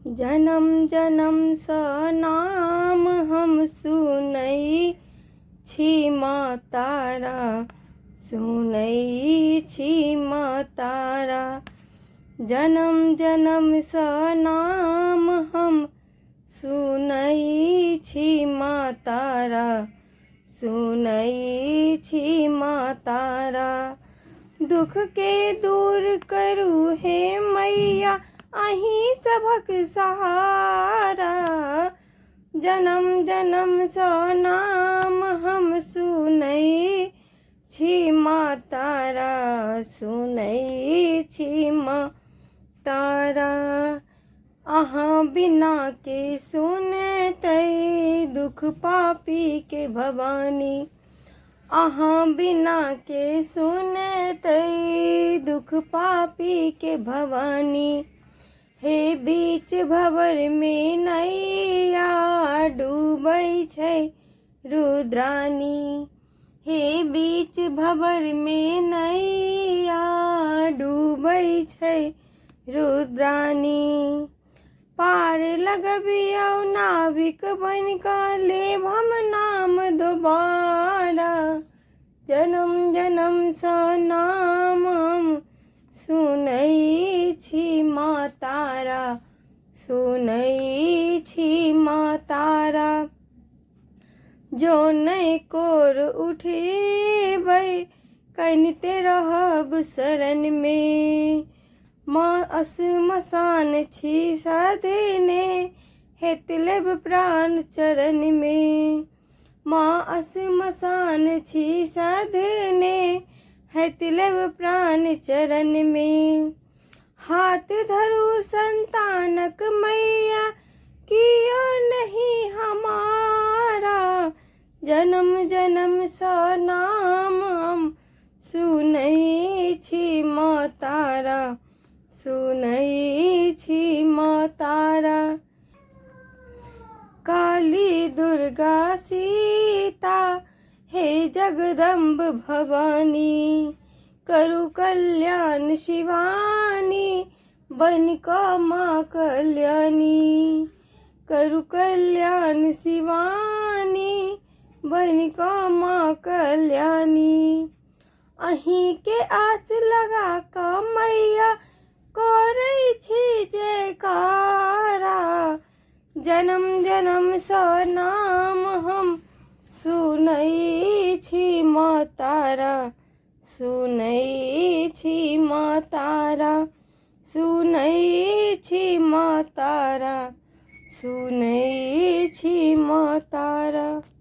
जनम जनमसँ नाम हम सुनै छी माँ तारा, सुनै छी माँ तारा। जनम जनमसँ नाम हम सुनै छी माँ तारा, सुनै छी माँ तारा। दुखके दूर करू हे मैया अहीं सभक सहारा। जनम जनमसँ नाम हम सुनै छी माँ तारा, सुनै छी माँ तारा। अहाँ बिना के सुनतै दुख पापी के भवानी। अहाँ बिना के सुनतै दुख पापी के भवानी। हे बीच भवर में नैया डूबै छै रुद्रानी। हे बीच भवर में नैया डूबै छै रुद्रानी। पार लगबियौ नाविक बनि कऽ लेब हम नाम दोबारा। जनम जनमसँ नाम हम सुनै छी माँ तारा, सुनै छी माँ तारा। जो नहि कोर उठेबै कनिते रहब शरणमे। माँ असमसान छी साधने हेत लेब प्राण चरणमे। माँ असमसान छी साधने हेत लेब प्राण चरणमे। हाथ धरू संतानक मैया कियो नहीं हमारा। जन्म जन्मसँ नाम हम सुनै छी माँ तारा, सुनै छी माँ तारा। काली दुर्गा सीता हे जगदम्ब भवानी, करू कल्याण शिवानी बनि कऽ माँ कल्याणी। करू कल्याण शिवानी बनि कऽ माँ कल्याणी। अहीँके आस लगा कऽ मैया करै छी जयकारा। जनम जनमसँ नाम हम सुनै छी माँ तारा, सुनै छी माँ तारा। सुनै छी माँ तारा, सुनै छी माँ तारा।